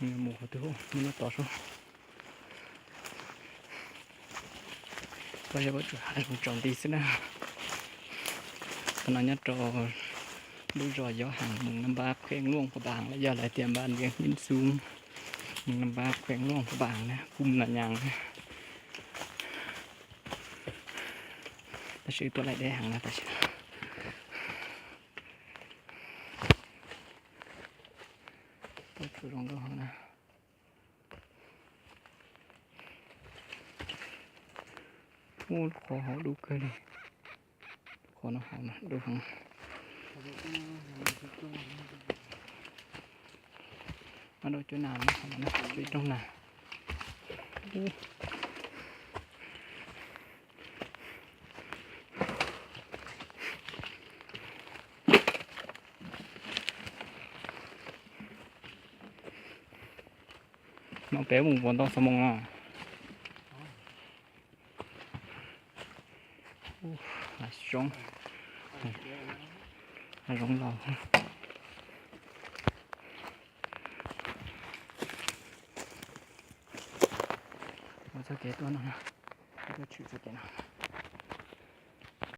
Mus qhov twg, mus no tod sub. Pob zeb pob tsuas hav zoov tsaus nti xwb na. Qhov no nyob rau lub zos Yob Hees, mus Nam Npab, kheem Luaj Pha Npas los yog lawv tias Npab Ntias Hib Xub, mus Nam Npab, kheem Luaj Pha Npas na, kuj mus Nam Nyas na. Tab sis tuaj laim deb heev na tab sis. Pob tsuas zoo nkauj heev na. Ub, lub qhov hauv dub kawg li. Lub qhov no hauv no dub heev. Muaj dua cuab nas, cuab ib rooj nas. No peb mus puas tau xov moos no? Hav zoov, hav zoov laus. Ua txoj kev tuaj no, tuaj tshwm txoj kev no.